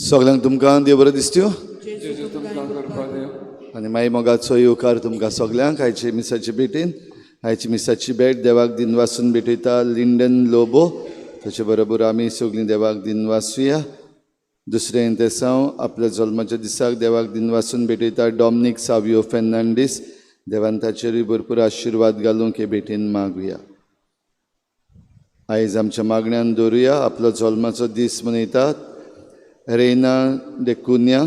सगल्यांक तुमकां देव बरें दिसत्यो जेजू तुमकां कृपा दिवं. आनी माई मोगाचो येवकार तुमकां सगल्यांक आयचे मिसाचे भेटीन. आयची मिसाची भेट देवाक दिनवासून भेटयता लिंडन लोबो. ताचे बरोबर आमी सगळीं देवाक दिनवासुया. दुसरें इंतेसांव आपल्या जल्माच्या दिसाक देवाक दिनवासून भेटयता डॉमनीक सावियो फेर्नांडीस. देवान ताचेरूय भरपूर आशिर्वाद घालूंक हे भेटीन मागुया. आयज आमच्या मागण्यान दवरुया आपलो जल्माचो दीस मनयतात रेना डेकुन्या,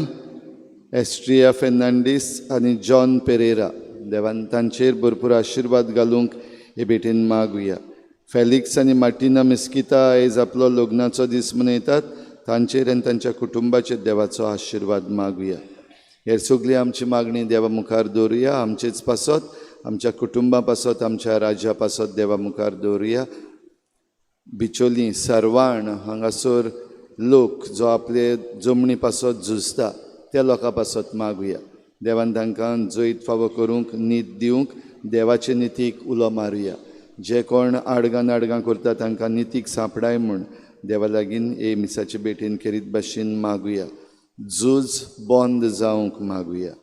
एस्ट्रिया फेर्नांडीस आनी जॉन पेरेरा. देवान तांचेर भरपूर आशिर्वाद घालूंक हे भेटीन मागुया. फेलिक्स आनी मार्टिना मिस्किता आयज आपलो लग्नाचो दीस मनयतात. तांचेर आनी तांच्या कुटुंबाचेर देवाचो आशिर्वाद मागुया. हे सगळी आमची मागणी देवा मुखार दवरुया. आमचेच पासत, आमच्या कुटुंबा पासत, आमच्या राज्या पासत देवा मुखार दवरुया. बिचोली सर्वाण हांगासर लोक जो आपले जमनी पासत झुजता त्या लोकां पासत मागुया. देवान तांकां जैत फावो करूंक, नीत दिवंक देवाचे नितीक उलो मारुया. जे कोण आडगां नाडगां करता तांकां नितीक सांपडाय म्हूण देवा लागीं हे मिसाचे भेटीन खेरीत भाशेन मागुया. झूज बंद जावंक मागुया.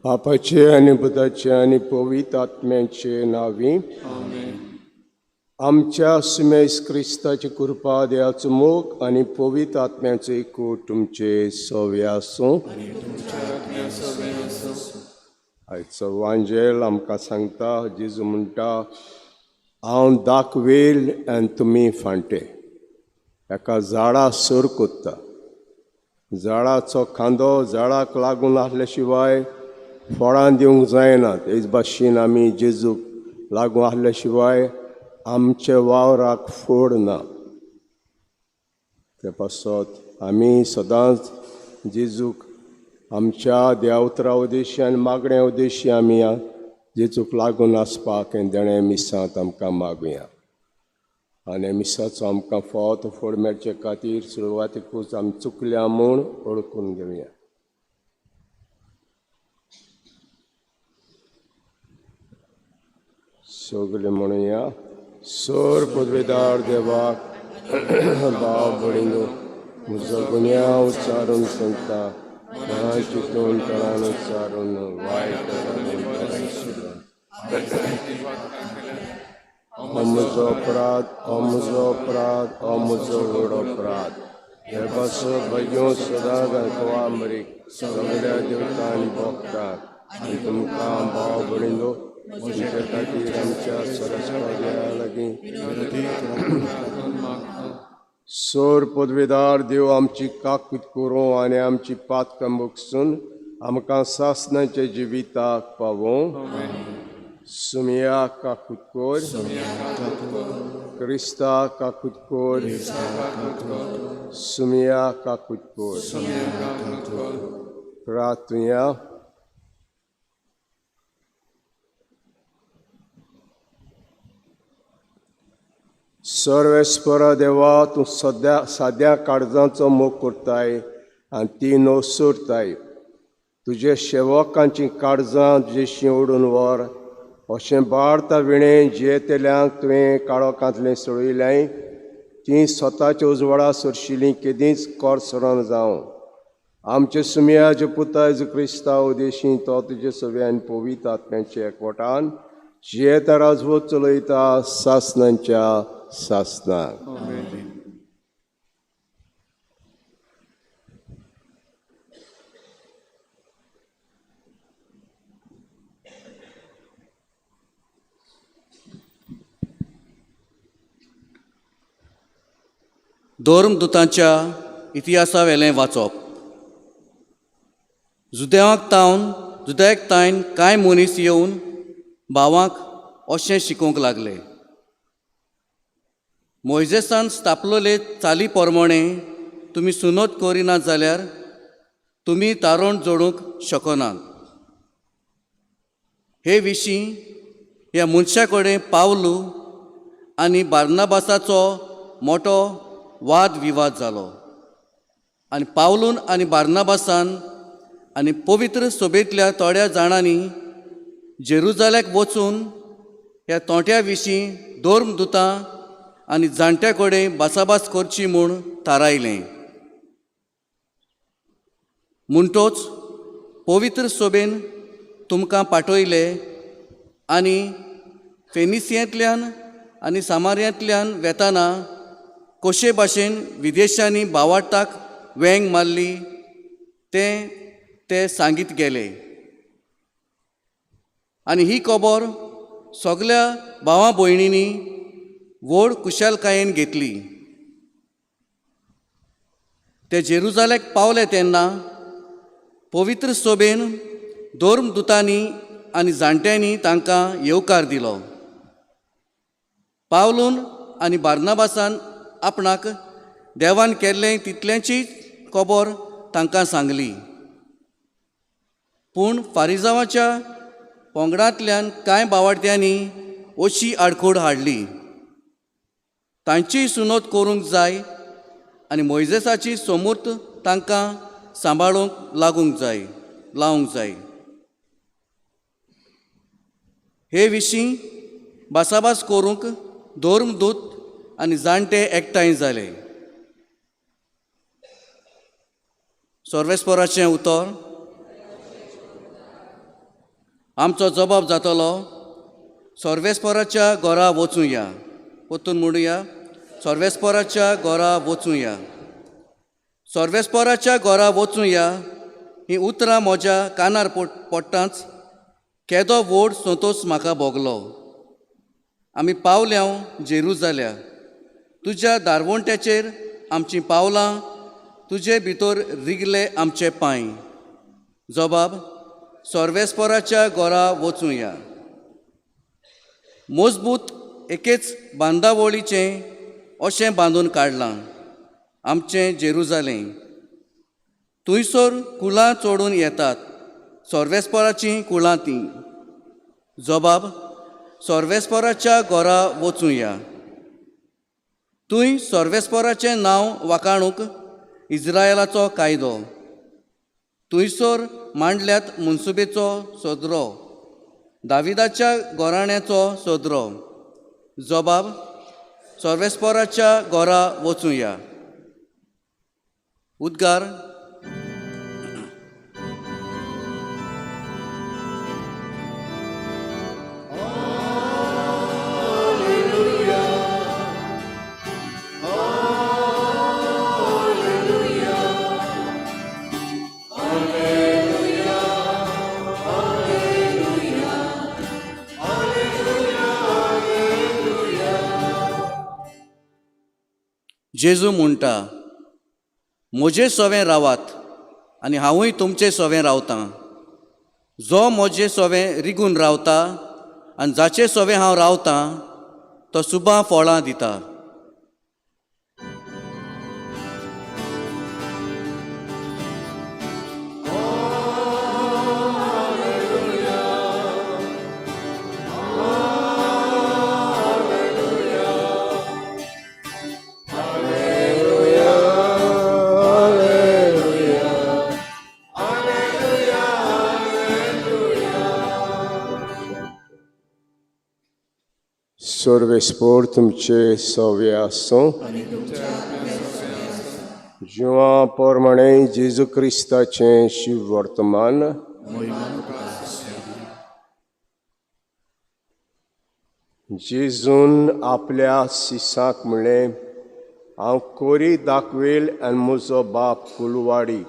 बापाचे आनी पुताचे आनी पवित्र आत्म्याचे नांवी आमच्या सुमेस क्रिस्ताची कृपा, देवाचो मोग आनी पवित्र आत्म्याचो एकूट तुमचे सवे आसूं. आयचो वांजेल आमकां सांगता, जेजू म्हणटा, हांव दाखवेल आनी तुमी फांटे. एका झाडा सर कोत्ता. झाडाचो खांदो झाडाक लागून आसल्या शिवाय फळां दिवंक जायना. तेच भाशेन आमी जेजूक लागून आसल्या शिवाय आमच्या वावराक फोड ना. ते पासत आमी सदांच जेजूक आमच्या देवतरा उद्देशी आनी मागण्या उद्देशी आमी जेजूक लागून आसपाक हें देणें मिसांत आमकां मागुया. आनी मिसाचो आमकां फावो तो फोड मेळचे खातीर सुरवातीकूच आमी चुकल्या म्हूण वळखून घेवया. सगळे म्हणुया, सोर पदवेदार देवाक भाव भयणीनो, म्हजो गुन्यांव उच्चारून सांगता, चिंतून तणान उच्चारून वायट म्हजो अपराध, म्हजो अपराध, म्हजो व्हड अपराध. हे पासत भग्यो सदां गवा मरीक सगळ्या देवतांनी भोगतात आनी तुमकां भाव भयणीनो तुमच्या खातीर आमच्या सरस्पत्या लागीं. सोर पदवेदार देव आमची काकूत करूं आनी आमची पातकां मोगसून आमकां सासणाच्या जिविताक पावों. सुमिया काकूत कोर, क्रिस्ता काकूत कोर, सुमिया काकूत कोर. प्रार्थुया. सर्वेस्पर देवा, तूं सद्या साद्या काळजांचो मोग करताय आनी ती नवसरताय. तुजे सेवकांची काळजां तुजेशी ओडून व्हर. अशें बाळता विणें जियेतल्यांक तुवें काळोखांतलें सोडयलें, तीं स्वताच्या उजवाडा सरशिलीं केदींच कोर सरण जावं. आमचे सुमयाचे पुता जेजू क्रिस्ता उदेशी तो तुजे सव्यान पवित्र आत्म्याचे एकवटान जियेता राजवत चलयता सासणांच्या सासणाक. धर्मदुतांच्या इतिहासावेलें वाचप. जुदेवाक तावन जुद्याक तायन कांय मनीस येवन भावांक अशें शिकोवंक लागले, मोयजेसान स्थापलोले चाली प्रमाणे तुमी सुनत करिनात जाल्यार तुमी तारण जोडूंक शकनात. हे विशीं ह्या मनशा कडेन पावलू आनी बार्नाबासाचो मोटो वाद विवाद जालो. आनी पावलून आनी बार्नाबासान आनी पवित्र सोबेंतल्या थोड्या जाणांनी जेरुजाल्याक वचून ह्या तोंट्या विशीं धर्मदुतां आनी जाणट्या कडेन भासाभास करची म्हूण थारायलें. म्हणटोच पवित्र सोबेन तुमकां पाठयले आनी फेनिसियांतल्यान आनी सामार्यांतल्यान वेताना कशे भाशेन विदेशांनी भावार्ताक वेंग मारली तें ते सांगीत गेले. आनी ही खबर सगल्या भावा भयणींनी व्हड कुशलकायेन घेतली. ते जेरुजाल्याक पावले तेन्ना पवित्र सोबेन धर्मदुतांनी आनी जाणट्यांनी तांकां येवकार दिलो. पावलून आनी बार्नाबासान आपणाक देवान केल्लें तितल्याची खबर तांकां सांगली. पूण फारिजावाच्या पंगडांतल्यान कांय बावाड्यांनी अशी आडखोड हाडली, तांचीय सुनोत करूंक जाय आनी मोयजेसाची सोमूर्त तांकां सांबाळूंक लागूंक जाय लावंक जाय. हे विशीं भासाभास करूंक धर्मदूत आनी जाणटे एकठांय जाले. सर्वेस्पराचें उतर. आमचो जबाब जातलो, सर्वेस्पराच्या घरा वचुया. परतून म्हणुया, सर्वेस्पराच्या घरा वचुया. सर्वेस्पराच्या घरा वचुया हीं उतरां म्हज्या कानार पडटांच केदो व्हड संतोश म्हाका भोगलो. आमी पावल्या जेरुजाल्या, तुज्या दारवंट्याचेर आमचीं पावलां, तुजे भितर रिगले आमचे पांय. जबाब, सर्वेस्पराच्या घरा वचुया. मजबूत एकेच बांदावळीचें अशें बांदून काडलां आमचें जेरुजालें. थंयसर कुळां चडून येतात, सर्वेस्पराचीं कुळां तीं. जबाब, सर्वेस्पराच्या घरा वचुया. थंय सर्वेस्पराचें नांव वाखाणूंक इस्रायलाचो कायदो. थंयसर मांडल्यात मुन्सुबेचो सदरो, दाविदाच्या घराण्याचो सदरो. जबाब, सर्वेस्पराच्या घरा वचुया. उद्गार. जेजू म्हणटा, म्हजे सवें रावात आनी हांवूय तुमचे सवें रावतां. जो म्हजे सवें रिगून रावता आनी जाचे सवें हांव रावतां तो सुबां फळां दिता. सर्वेस्पोर तुमचे सवे आसूं. जिवा प्रमाणे जेजू क्रिस्ताचें शिव वर्तमान. जेजून आपल्या सिसाक म्हणलें, हांव कोरी दाखवेल आनी म्हजो बाप कुलवाडी.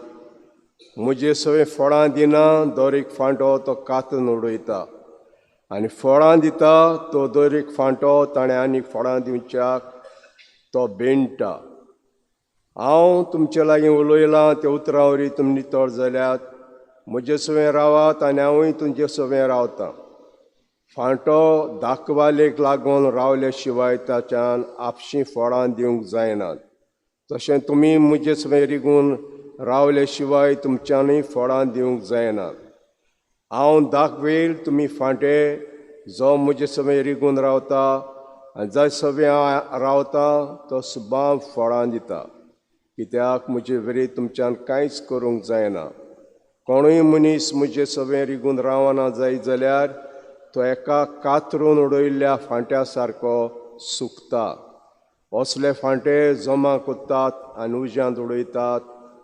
म्हजे सगळे फळां दिना, दर एक फांटो तो कातून उडयता आनी फळां दिता तो दर एक फांटो ताणें आनी फळां दिवच्याक तो बेणटा. हांव तुमचे लागीं उलयलां त्या उतरां वरी तुमी नितळ जाल्यात. म्हजे सवें रावात आनी हांवूय तुमचे सवें रावतां. फांटो दाखवालेक लागून रावले शिवाय ताच्यान आपशीं फळां दिवंक जायनात. तशें तुमी म्हजे सवें रिगून रावले शिवाय तुमच्यानूय फळां दिवंक जायनात. हांव दाखवेल तुमी फांटे, जो म्हजे सवें रिगून रावता आनी जाय सवें रावता तो सुबां फळां दिता. कित्याक म्हजे वरी तुमच्यान कांयच करूंक जायना. कोणूय मनीस म्हजे सवें रिगून रावना जायत जाल्यार तो एका कातरून उडयल्ल्या फांट्या सारको सुकता. असले फांटे जमा करतात आनी उज्यांत उडयतात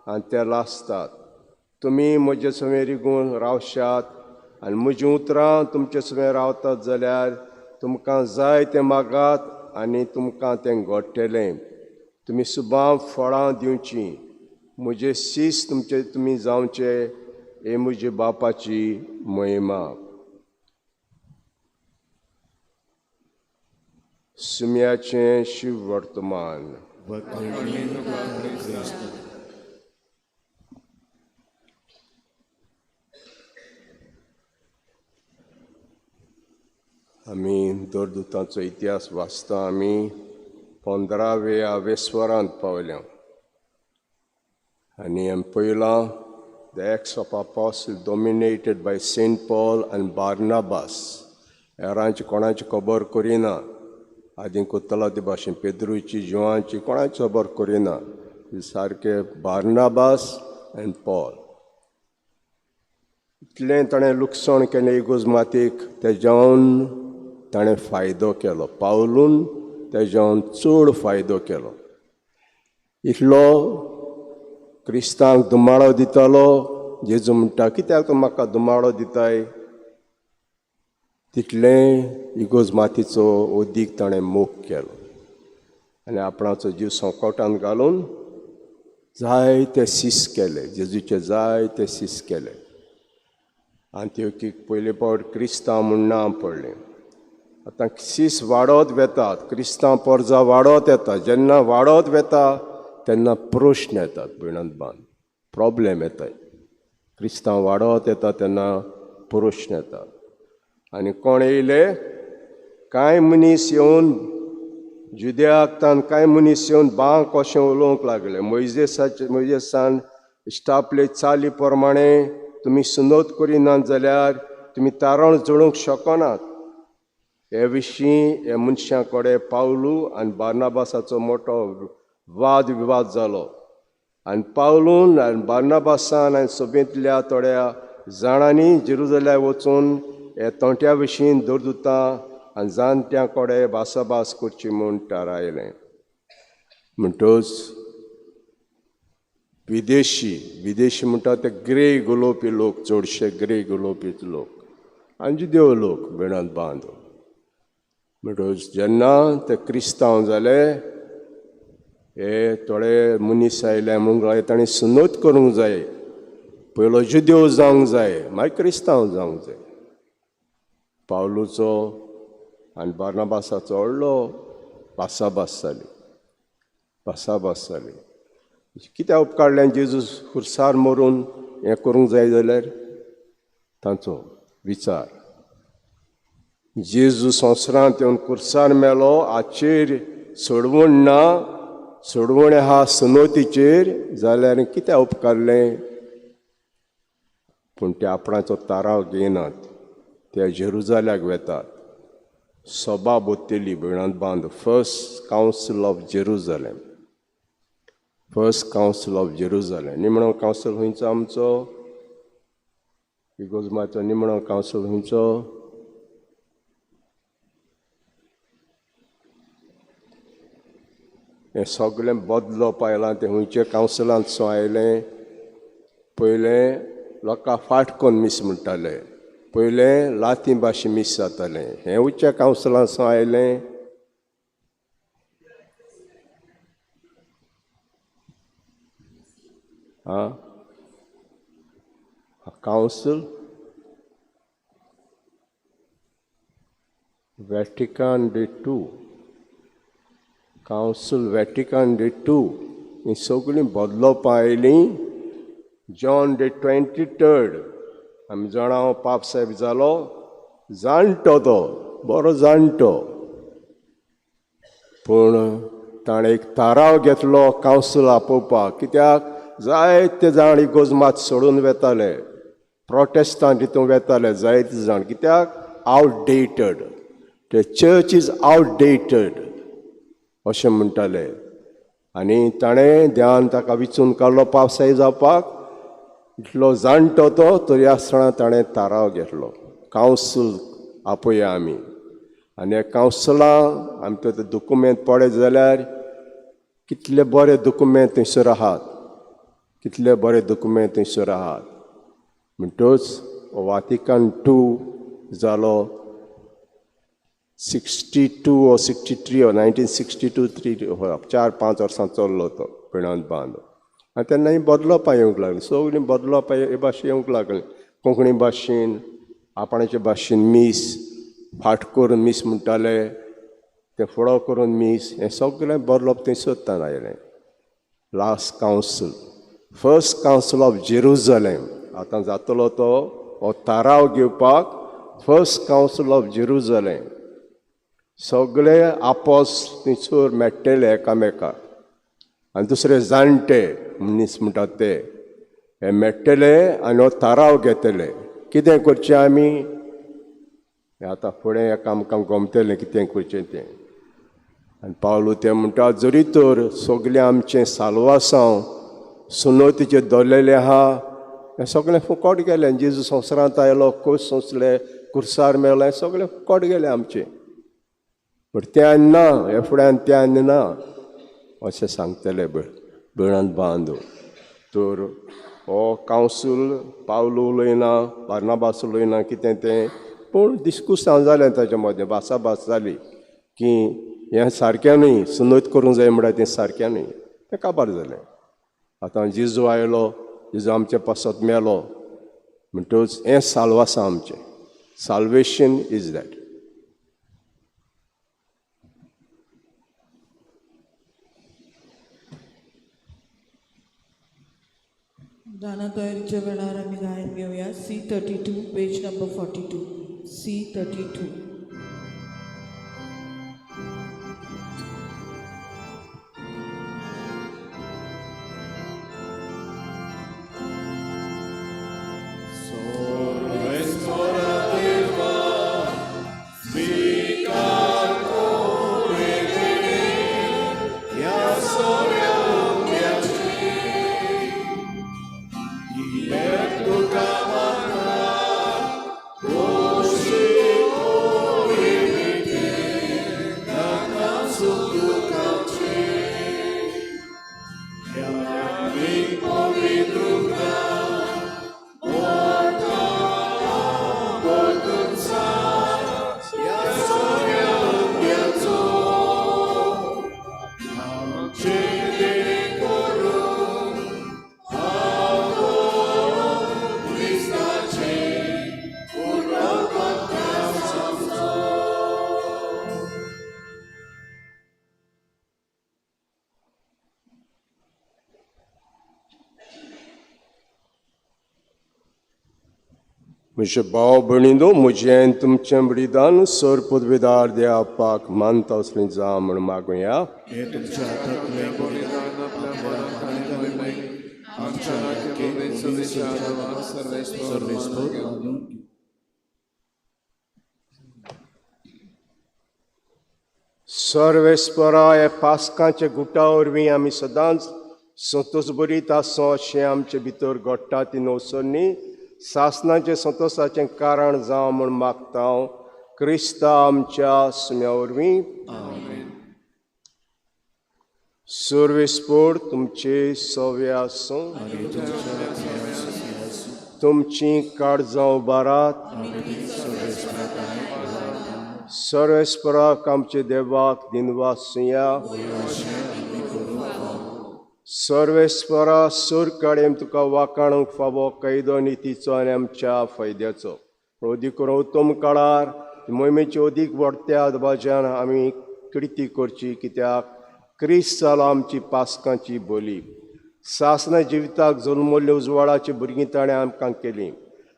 आनी ते लासतात. तुमी म्हजे सवें रिगून रावशात आनी म्हजीं उतरां तुमचे सवें रावतात जाल्यार तुमकां जाय तें मागात आनी तुमकां तें घडटलें. तुमी सुबाव फळां दिवचीं, म्हजे शीस तुमचे तुमी जावचे, हे म्हजे बापाची महिमा. सुम्याचें शिव वर्तमान. आमी दरदुतांचो इतिहास वाचता. आमी 15व्या वेस्वरांत पावल्या आनी आमी पयलां the Acts of Apostle dominated by Saint Paul आनी बार्नाबास. हेरांची कोणाची खबर करिना, आदीं कोत्तलो ते भाशेन पेद्रूची जिवांची कोणाची खबर करिना, सारके बार्नाबास आनी पॉल. इतलें ताणें लुकसाण केलें इगोज मातीक, तेज्यान ताणें फायदो केलो. पावलून तेज्यान चड फायदो केलो. इतलो क्रिस्तांक धुमाळो दितालो. जेजू म्हणटा कित्याक तूं म्हाका धुमाळो दिताय, तितलें इगोज मातीचो ओदीक ताणें मोग केलो आनी आपणाचो जीव संकटान घालून जायते सीस केले, जेजूचे जायते सीस केले. आंत्योकीक पयले फावट क्रिस्तांव म्हूण नांव पडलें. आतां सीस वाडत वेतात, क्रिस्तांव पोरजा वाडत येता. जेन्ना वाडत वेता तेन्ना प्रश्न येतात, भयणांत बांद प्रोब्लेम येतात. क्रिस्तांव वाडत येता तेन्ना प्रश्न येतात. आनी कोण येयले, कांय मनीस येवन जुद्याक तान कांय मनीस येवन बांक अशें उलोवंक लागले, मोयजेसान इश्टापले चाली प्रमाणे तुमी सुनोत करिनात जाल्यार तुमी तारण जोडूंक शकनात. हे विशीं हे मनशां कडेन पावलू आनी बार्नाबासाचो मोटो वाद विवाद जालो. आनी पावलून आनी बार्नाबासान आनी सभेंतल्या थोड्या जाणांनी जेरुजल्याक वचून हे तोंट्या विशीं दरदुतां आनी जाणट्यां कडेन भासाभास करची म्हूण थारायलें. म्हणटच विदेशी, विदेशी म्हणटा ते ग्रेग उलोवपी लोक, चडशे ग्रेग उलोवपी लोक आनी जुदेव लोक बेणांत बांद. म्हणटच जेन्ना ते क्रिस्तांव जाले, हे थोडे मनीस आयले म्हणूंक लागले ताणें सुनोत करूंक जाय, पयलो जुदेव जावंक जाय, मागीर क्रिस्तांव जावंक जाय. पावलूचो आनी बार्नाबासाचो व्हडलो भासाभास जाली, भासाभास जाली. कित्याक उपकारलें जेजूस खुर्सार मरून हें करूंक जाय जाल्यार तांचो विचार. जेजू संवसारांत येवन खुर्सार मेलो, हाचेर सोडवण ना, सोडवण आहा सुनोतीचेर, जाल्यार कित्याक उपकारलें. पूण ते आपणाचो ताराव घेयनात, ते जेरुजाल्याक वेतात. सभा बोत्तेली भयणांत बांद, first council of Jerusalem, first council of Jerusalem. निमणो कावन्सील खंयचो आमचो, इगोजमाचो निमणो कावन्सील खंयचो? हें सगळें बदलप आयलां तें खंयच्या कावन्सिलांत सो आयलें. पयलें लोकां फाट कोन्न मीस म्हणटाले, पयलें लातीं भाशे मीस जातालें, हें उच्च कावन्सिलांत सो आयलें. आं, council Vatican day to, council Vatican day to, हीं सगळीं बदलोवपां आयलीं. जॉन डे 23 आमी जाणा पाप साहेब जालो, जाणटो तो बरो जाणटो, पूण ताणें एक थाराव घेतलो कावन्सील आपोवपाक. कित्याक जायते जाण इगोज मात सोडून वेताले, प्रोटेस्टांत हितून वेताले जायते जाण. कित्याक outdated, the church is outdated अशें म्हणटाले. आनी ताणें ध्यान ताका विचून काडलो पावसाय जावपाक. इतलो जाणटो तो तरी आसतना ताणें थाराव घेतलो, कावंसील आपोया आमी. आनी ह्या कावंसिलां आमकां ते दुकुमेंत पळयत जाल्यार कितले बरे दुकुमेंत थंयसर आहात, कितले बरे दुकुमेंत थंयसर आहात. म्हणटच वातिकान 2 जालो 62 or 63 or 1962 3 4-5 वर्सां चल्लो तो पिणांत बांद. आनी तेन्ना बदलोवपाक येवंक लागलीं, सगळीं बदलोवपाक हे भाशेन येवंक लागलीं. कोंकणी भाशेन आपणाचे भाशेन मीस फाट करून मीस म्हणटाले, तें फुडो करून मीस, हें सगळें बदलप थंय सोदताना आयलें. Last council, first council of Jerusalem आतां जातलो तो हो थाराव घेवपाक. फर्स्ट कावंसील ऑफ जेरुजलेम सगळे आपोस थंयसर मेळटले एकामेकाक आनी दुसरे जाणटे मनीस म्हणटात ते हे मेळटले आनी हो थाराव घेतले कितें करचें आमी. आतां फुडें एकामेकांक गमतलें कितें करचें तें. आनी पावलो ते म्हणटा जरी तर सगळें आमचें साल्वासांव सुनोतीचेर दवरलेलें आहा हें सगळें फुकट गेलें. जेजू संवसारांत आयलो, कोस सोंसले, कुर्सार मेलें, सगळें फुकट गेलें आमचें. बट तें आनी ना, हे फुड्यान तें आनी ना अशें सांगतले भयणांत बांदू. तर हो कावंसूल पावलो उलयना, बार्नाबास उलयना कितें तें, पूण डिस्कुसांव जालें ताच्या मदें, भासाभास जाली की हें सारकें न्हय, सुनोत करूंक जाय म्हणल्यार तें सारकें न्हय, तें काबार जालें. आतां जेजू आयलो, जेजू आमचे पासत मेलो, म्हणटच हें साल्वासांव आमचें, साल्वेशन is that. दाना तयारीच्या वेळार आमी गायन घेवया. C32 page number 42, C32. म्हजे भाव भयणीनो, म्हजें तुमचें बलिदान सर पदवेदार देवाक मानता असलें जावं म्हूण मागुया. सर्वेस्परा ह्या पास्कांच्या गुटा वरवीं आमी सदांच संतोस बरीत आसूं अशें आमचे भितर घडटा ती नवसरणी सासनाचें संतोसाचें कारण जावं म्हूण मागता हांव क्रिस्ता आमच्या सुम्या वरवीं. सर्वेस्पोर तुमचे सवे आसूं, तुमची काळजां उबारात. सर्वेस्पराक आमचे देवाक दिनवासुया. सर्वेस्परा सूर काडयेम तुका वाकाणूंक फावो कैदो नितीचो आनी आमच्या फायद्याचो. अदीक करून उत्तम काळार मोहिमेची अदीक वाडट्या अदबाज्यान आमी कृती करची, कित्याक क्रिस्त जालो आमची पास्कांची बोली. सासना जिविताक जल्मल्ल्या उजवाडाची भुरगीं ताणें आमकां केलीं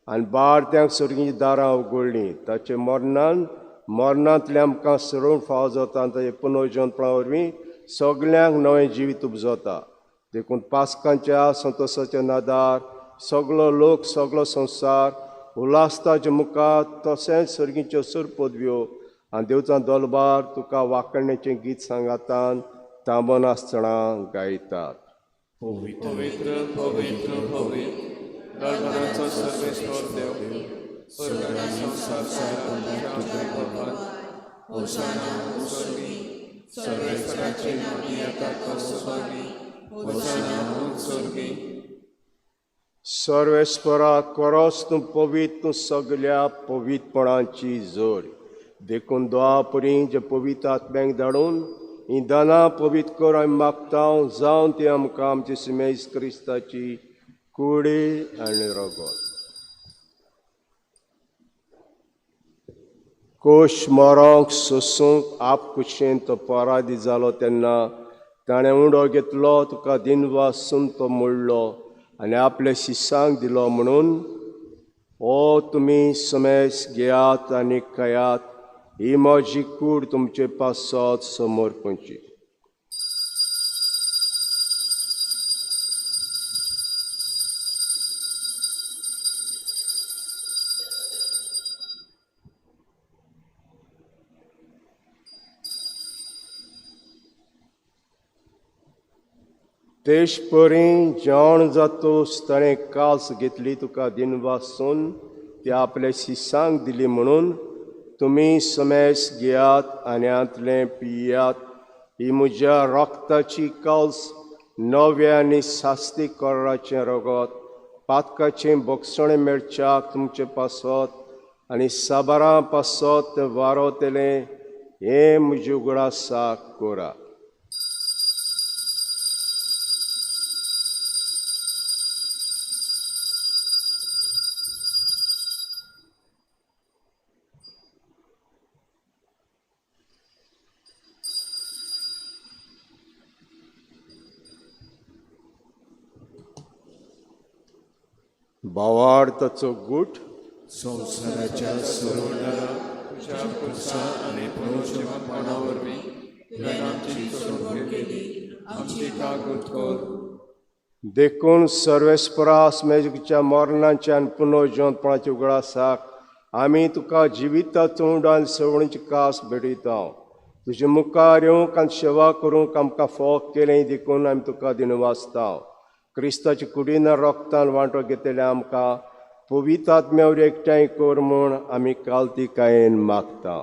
आनी बारत्यांक सर्गीं दारां उगडलीं. ताचे मरणान मरणांतलें आमकां सरोवंक फावो जाता आनी ताचे पुनर्जनपणा वरवीं सगल्यांक नवें जिवीत उपजता. देखून पास्कांच्या संतोसाच्या नादार सगलो लोक सगलो संवसार उल्हासताचे मुखार तशेंच सर्गीच्यो सुर पदव्यो आनी देवचा दलबार तुका वाकणण्याचें गीत सांगातान थांबनासतना गायतात. पवित्र पवित्र पवित्र दरबाराचो सर्वेस्पर देव, स्वर्ग आनी संवसार तुज्या कृपान. होसाना उत्सर्गी, सर्वेस्पराचे नामी येता तो सुभागी, होसाना उत्सर्गी. सर्वेस्परा खरोच तूं पवित्र, तूं सगल्या पवित्रपणाची जोड. देखून द्वापरी जे पवित्र आत्म्यांक धाडून ही दानां पवित्र कर आमी मागता, जावन ती आमकां आमची सिमेस क्रिस्ताची कुडी आनी रगत. कोश मरोंक सोसूंक आप कुशेन तो परादी जालो तेन्ना ताणें उंडो घेतलो, तुका दिनवासून तो मोडलो आनी आपल्या शिसांक दिलो म्हणून, ओ तुमी समेस घेयात आनी खायात, ही म्हजी कूड तुमचे पासत समर्पणची. तेश परी जेवण जातोस ताणें कास घेतली, तुका दिनवासून ती आपल्या शिसांक दिली म्हणून, तुमी समेस घेयात आनी हांतलें पियात, ही म्हज्या रक्ताची काल्स, नव्या आनी सास्ती कराचें रगत, पातकाचें भोगसणें मेळच्याक तुमचे पासत आनी साबारां पासत तें वारोतलें, हें म्हजे उगडासाक करा. भावार्थाचो गूट संवसाराच्या सोडवणारा तुज्या पुरसा आनी पुनर्जिवनपणा वरवीं तुवें आमची सोडवणूक केली, आमची कागूत कर. देखून सर्वेस्परास मेजच्या मरणाच्या आनी पुनर्जिवनपणाच्या उगडासाक आमी तुका जिविताचो उंडो आनी सवणीची कास भेटयता. तुजे मुखार येवंक आनी सेवा करूंक आमकां फोग केलें देखून आमी तुका दिनवासता. क्रिस्ताच्या कुडीन रक्तान वांटो घेतल्या आमकां पवित्र आत्म्या वरवीं एकठांय कर म्हूण आमी कालतिकायेन मागता.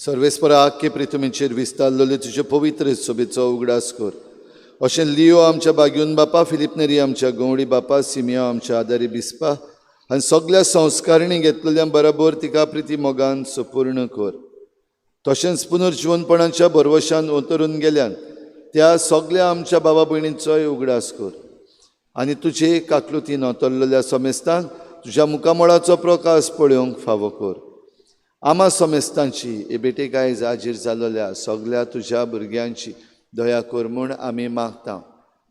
सर्वेस्परा आख्खे पृथ्वीचेर विस्तारलेले तुजे पवित्र सोबेचो उगडास कर. अशें लियो आमच्या बाग्यून बापा, फिलीप नेरी आमच्या गंवडी बापा, सिमियो आमच्या आदारी बिस्पा आनी सगल्या संस्कारणी घेतलेल्या बरोबर तिका प्रिती मोगान सुपूर्ण कर. तशेंच पुनर्जिवनपणाच्या भरवशान उतरून गेल्यान त्या सगल्या आमच्या बाबा भयणींचोय उगडास कर आनी तुजे काकलुतीन अतरलेल्या समेस्तांक तुज्या मुखामळाचो प्रकाश पळोवंक फावो कर. आमा समेस्तांची हे बेटेक आयज हाजीर जाल्ल्या सगल्या तुज्या भुरग्यांची दया कर म्हूण आमी मागता.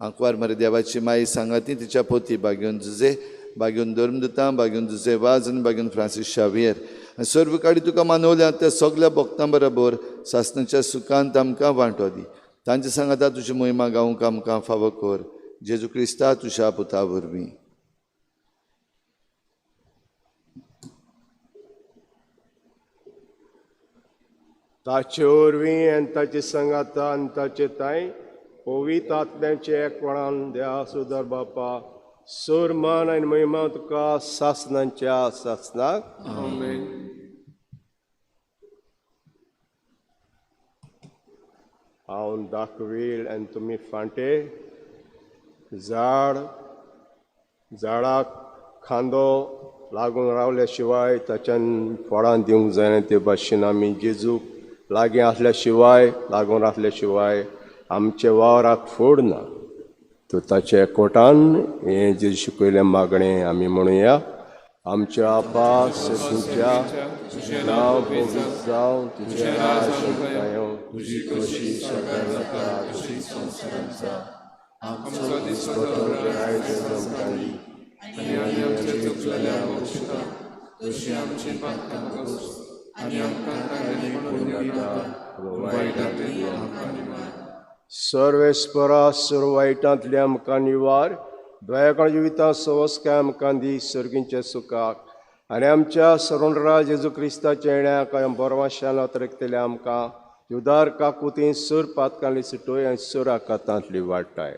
आंकवार मरे देवाची माई सांगाती तिच्या पोती बागेवन जुजे, बागेवन धर्मदुतां, बागेवन जुजे वाज आनी बागेवन फ्रांसीस शावियर आनी सर्व काडी तुका मानवल्या त्या सगल्या भक्तां बरोबर सासणाच्या सुखांत आमकां वांटो दी. तांचे सांगाता तुजी मोहिमा गावंक आमकां फावो कर. जेजू क्रिस्ता तुज्या पुता वरवीं. ताचे वरवीं आनी ताचे सांगाता आनी ताचे तांय पवित्र आत्म्याचे एकपणान देवा सुदर बापा, सोर मान आनी महिमा तुका सासणाच्या सासणाक. आमेन. हांव दाखवील आनी तुमी फांटे झाड झाडाक खांदो लागून रावल्या शिवाय ताच्यान फळां दिवंक जायना ते भाशेन आमी जेजूक लागीं आसल्या शिवाय, लागून आसल्या शिवाय आमच्या वावराक फोड ना. तर ताच्या एकवटान हें जें शिकयलें मागणें आमी म्हणुया. आमच्या आपा तुमच्या नांव पवित्र जावं, तुजें राज येवं, तुजी खोशी सगळ्या जाता तशी संवसारांत जावं. आमचो दिसपटो आयज आमकां दी. आनी आमी आमच्या चुकलेल्या बक्षिता तशी आमची पातकां भोगस आनी आमकां तागेली पडून दिनाका, वायटांतली आमकां निवार. सर्वेस्परा सर्व वायटांतले आमकां निवार, दयाकाळ जिविता सवस्काय आमकां दी. सर्गींच्या सुखाक आनी आमच्या सरोणरा जेजू क्रिस्ताच्या येण्याक बरवाशान अतरेकतले आमकां उदार काकुती सुर पातकांली सुटोय आनी सुर आकातांतली वाडटाय.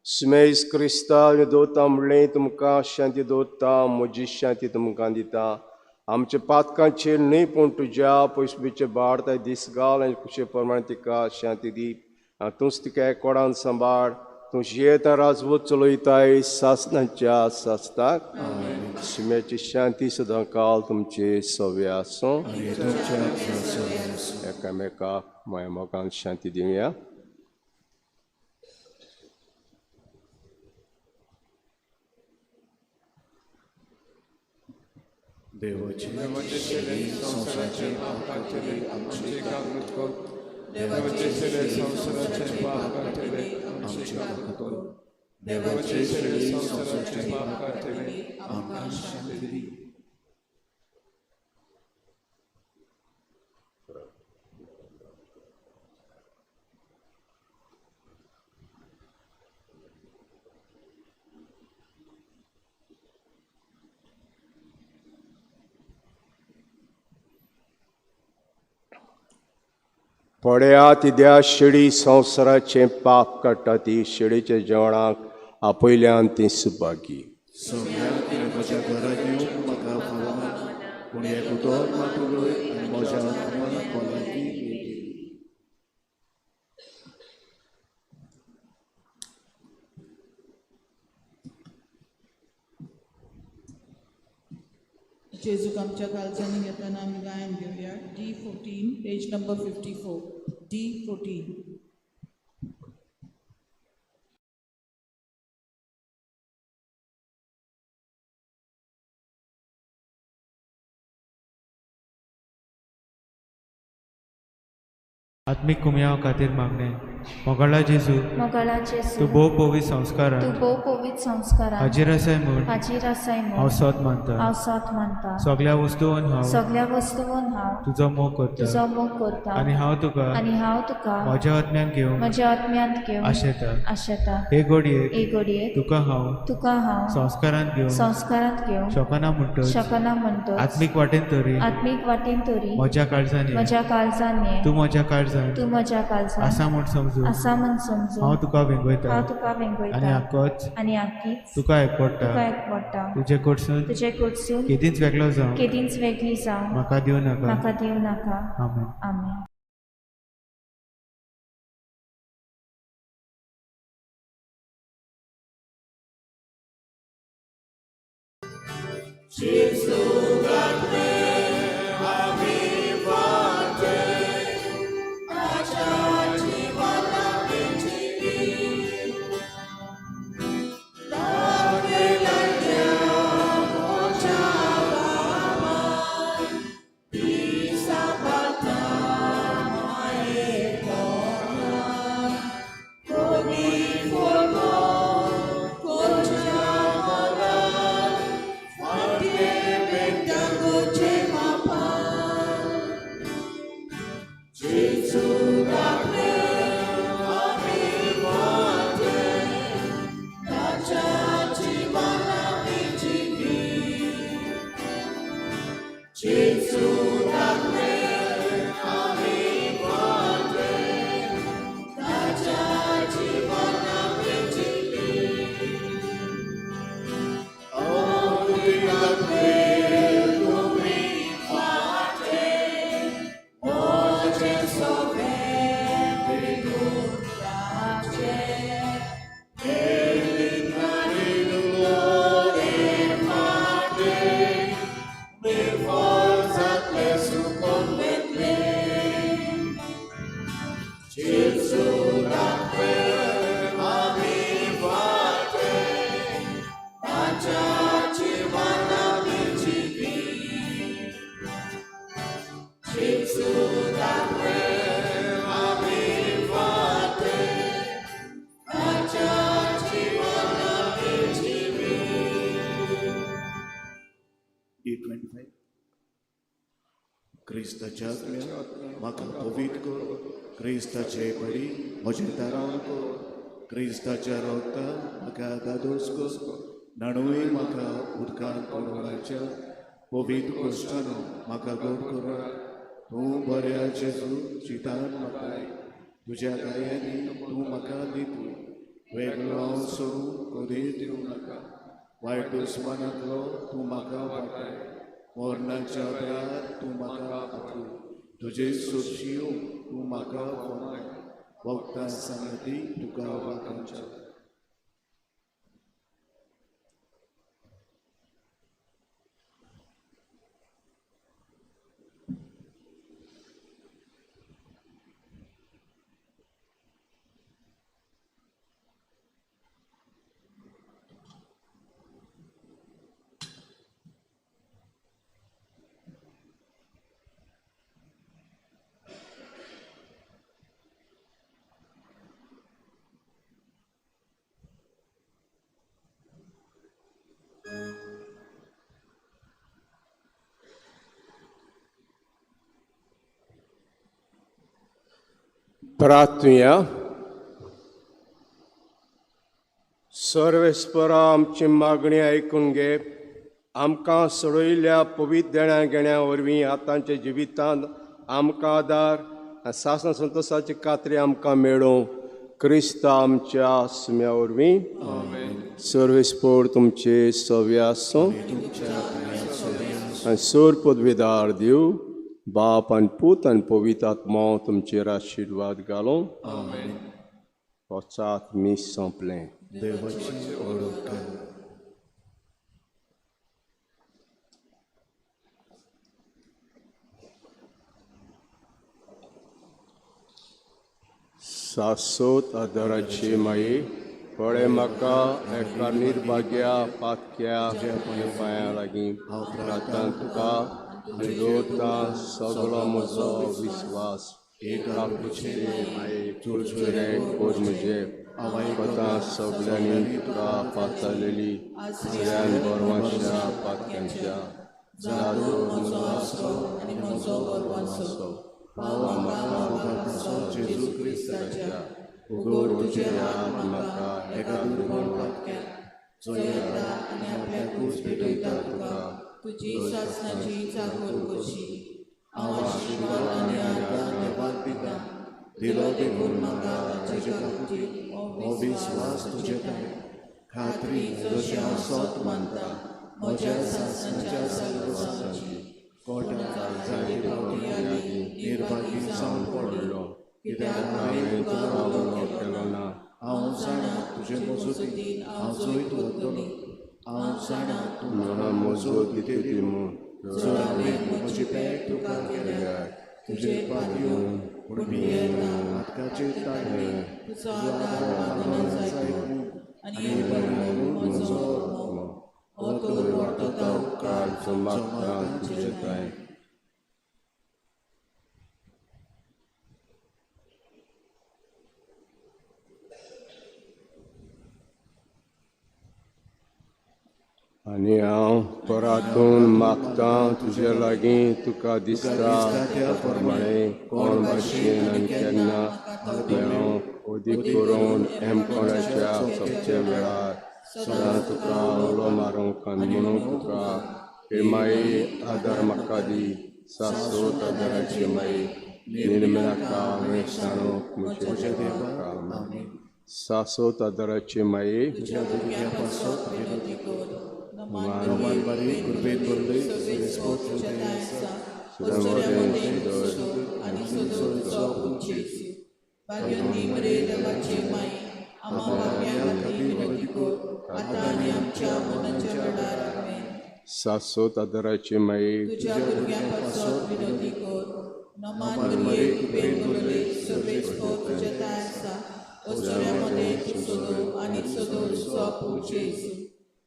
स्मेस क्रिस्ता दवरता म्हणलें तुमकां शांती दवरता, म्हजी शांती तुमकां दिता. आमच्या पातकांचेर न्हय पूण तुज्या पयसुबीचे बाळ दीस घाल आनी खुशे प्रमाणे तिका शांती दी. तूंच तिका एकोडान सांबाळ. तूं जियेता राजवत चलयताय सासनाच्या सासनाक. शिम्याची शांती सदां काल तुमचे सवे आसूं. एकामेका माया मोगान शांती दिवया. देवाचे शेले संवसाराचे पाप काडटले आमची काकूत कर. देवाचे शेले संवसाराचे पाप काडटले आमची काकूत कर. देवाचे शेले संवसाराचे पाप काडटले आमकां शांती दी. पळया तिद्या शेळी संवसाराचें पाप काडटा ती शेळीच्या जेवणाक आपयल्यान ती सुभागी. सोम्या तुवें म्हज्या घरा येवंक म्हाका फावना, पूण एक उतर मात उलय आनी म्हज्या आत्म्यान भलायकी मेळटली. जेजूक आमच्या काळजांनी घेतना आमी गायन घेवया. D14 page number 54. D14. आत्मीक कुमयाव खातीर मागणें. मोगाळा जेजू, मोगाळा जेजू, तूं भोव पवित्र संस्कारान तूं भोव पवित्र संस्कारान हाजीर आसाय म्हूण हाजीर आसाय म्हूण हांव सोद मानता. हांव सोद मानता. सगळ्या वस्तून हांव सगळ्या वस्तून हांव तुजो मोग करता तुजो मोग करता आनी हांव तुका म्हज्या आत्म्यांत घेवंक आशेता. आशेता. हे घडयेक हे घडयेक तुका हांव संस्कारांत घेवंक शकना म्हणटच आत्मीक वाटेन तरी म्हज्या काळजान ये. तूं म्हज्या काळजान आसा म्हूण समजून हांव तुका वेंगयता आनी आकीच तुका एकवटा. तुजे कडसून केदींच वेगळो जावं म्हाका दिवं नाका. आमेन. आमेन. क्रिस्ताच्या आत्म्या म्हाका पवित्र कर, क्रिस्ताचे परी म्हजें दारान कर, क्रिस्ताच्या रोगतान म्हाका दादोस कर, न्हाणूय म्हाका उदकान पडवणाच्या पवित्र कोश्टानो म्हाका गोड कर. तूं बऱ्या जेजू चितान म्हाका, तुज्या गायांनी तूं म्हाका लिपूय, वेगळो हांव सोडून कदीच दिवं नाका. वायट दुस्मानांतलो तूं म्हाका वाटाय, मरणाच्या वेळार तूं म्हाका आपय, तुजे सोशी तूं म्हाका फर्माय, वखदां सांगती तुका वाखाणच्या. प्रार्थुया. सर्वेस्परा आमची मागणी आयकून घे. आमकां सोडयल्ल्या पवित्र देण्या घेण्या वरवीं आतांच्या जिवितांत आमकां आदार आनी सासन संतोशाची खात्री आमकां मेळूं, क्रिस्त आमच्या सुम्या वरवीं. सर्वेस्पोर तुमचे सव्य आसूं आनी सोर पदवीदार दिवं, बाप आनी पूत आनी पवित्र आत्मो तुमचेर आशिर्वाद घालूं. वचात मीस सोंपलें. देवाची ओळख. सासोत आदाराची माई, पळय म्हाका एका निर्भाग्या पातक्या पांयां लागीं प्रार्थना तुका दवरता सगळो म्हजो विस्वास. काकुचे माये चुरचुरे कोर म्हजे पतां सगळ्यांनी तुका पाचारलेली सगळ्यान बरवांच्या पातक्यांच्या जादोर म्हजो आसो आनी म्हजो बरवांचो पाव म्हाका जेजू क्रिस्ताच्या, उगड तुजे हात म्हाका एका दुर्बळ पातक्याक, जो येता आनी आपल्या कूस पेटयता तुका, तुजी सासणाची चाकोर कशी. हांव आशिर्वाद आनी आदार देवाक दिता, दिलो देखून म्हाका ताचे काकुतीक हो विस्वास तुजे ठांय खात्री, जशें हांव सत मानता म्हज्या सासणाच्या साल्वासाची. कोटा जायते फावटी आदीं निर्भागी जावन पडलो, कित्याक हांवें तुका उलो केलो ना. हांव जाणा तुजे मजतीन हांव जैत व्हरतलो, हांव जाणा तूं म्हाका मजत दितली म्हूण. जर हांवें म्हजी पेट तुका केल्या, तुजेर पातयेवन पूण भियेता पातकाचेर ताळ्ळे, तुजो तुजो आदार आदार मागना जायत जायत म्हूण आनी आनी म्हणून म्हजो आत्मो हो तर वर्तता उपकार जो मागता तुजे ठांय. आनी हांव परातून मागतां तुजे लागीं, तुका दिसता त्या प्रमाणें कोण भाशेन आनी केन्ना मेळोंक अदीक करून एमकोणाच्या सोंपच्या वेळार सदां तुका उलो मारूंक आनी म्हणूंक तुका, हे माई आदार म्हाका दी. सासोत आदाराची माई, निर्मनाका हांवें सांगूंक म्हज्या देवाक. सासोत आदाराची माई, तुज्या भुरग्यां पासत विनंती कर. नमान मरिये कृपेन भरले, सर्वेस्पोर तुजें आसा, आनी सदो तुजो पूत जेजू. भाग्यवंती मरिये देवाची माई, आम्हा पापयां खातीर विनंती कर, आतां आनी आमच्या मरणाच्या वेळार. आमेन. सासोत आदाराची माई, तुज्या भुरग्यां पासत विनंती कर. नमान मरिये कृपेन भरले, सर्वेस्पोर तुजें ठांय आसा, वस्तुऱ्या मदें तूं सदो आनी सदो तुजो पूत जेजू.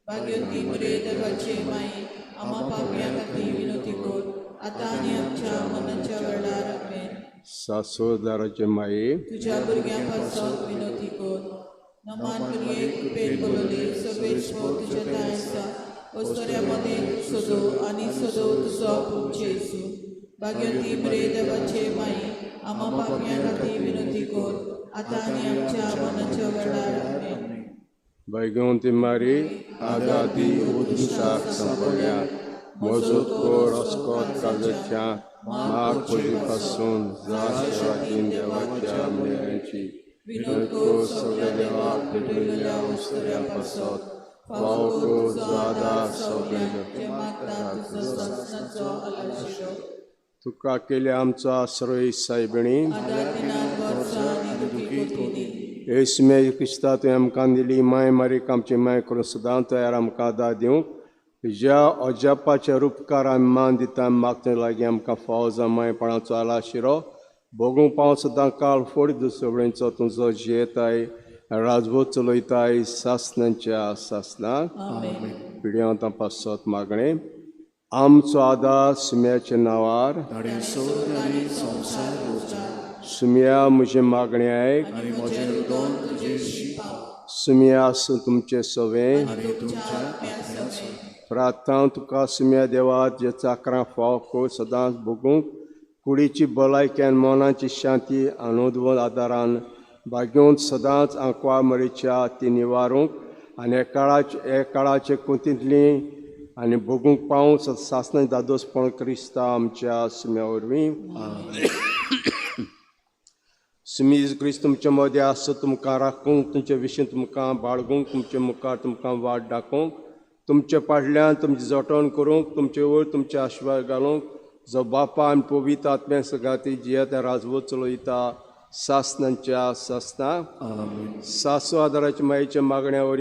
भाग्यवंती मरिये देवाची माई, आम्हा पापयां खातीर विनंती कर, आतां आनी आमच्या मरणाच्या वेळार. आमेन. सासोत आदाराची माई, तुज्या भुरग्यां पासत विनंती कर. नमान मरिये कृपेन भरले, सर्वेस्पोर तुजें ठांय आसा, वस्तुऱ्या मदें तूं सदो आनी सदो तुजो पूत जेजू. भाग्यवंती मरिये देवाची माई, आमा पापयां खातीर विनंती कर आतां आनी आमच्या मरणाच्या वेळार आमेन. बैगवंती मारी आदादी उदुसाक सांपडल्या मजूत कोर अस्कोत काजच्या माग पयली पासून जातीन देवाच्या मेरेनची विनोद कोर सगळ्या देवाक पेटयल्ल्या उस्तऱ्या पासत फावो कोर जो आदार सगळ्या मागता तुजो सासणाचो आलाशिरो तुका केले आमचो आश्रय सायबिणी आदार वर्सां आनी दुखी कोतीनी येसमे क्रिस्ता तुवें आमकां दिली माय मारीक आमची माय करून सदां तयार आमकां आदार दिवंक तुज्या अजापाच्या रुपकार आमी मान दिता मागते लागीं आमकां फावो जावं मायपणाचो आलाशिरो भोगूंक पावो सदां काळ फोड दुसवणेचो तुजो जियेताय राजवत चलयताय सासणांच्या सासणां पिढ्यांत पासत मागणें आमचो आदार सुम्याच्या नांवार ताणें सोड आनी संवसार रोचलो सुम्या म्हजें मागणें आयक आनी म्हजें रुदोन तुजें शीत सुम्या आसूं तुमचें सवें आनी तुमच्या आत्म्या प्रार्थना तुका सुम्या देवा जे चाकरां फाव कर सदांच भोगूंक कुडीची भलायकी आनी मनाची शांती आनी आदारान भाग्योवन सदांच आंकवार मरीच्या ती निवारूंक आनी हे काळाचे कुंतींतली आनी भोगूंक पावूंक सासणां दादोसपण क्रिस्ता आमच्या सुम्या वरवीं. सुमी क्रिस्त तुमचे मदें आसूं तुमकां राखूंक तुमचे विशीं तुमकां बाळगूंक तुमचे मुखार तुमकां वाट दाखोवंक तुमचे फाटल्यान तुमची जटण करूंक तुमचे वयर तुमचे आशिर्वाद घालूंक जो बापा आनी पवित्र आत्म्या सगाती जियेता राजवत चलयता सासणांच्या सासणां. सासू आदाराच्या मायेच्या मागण्या वरवीं.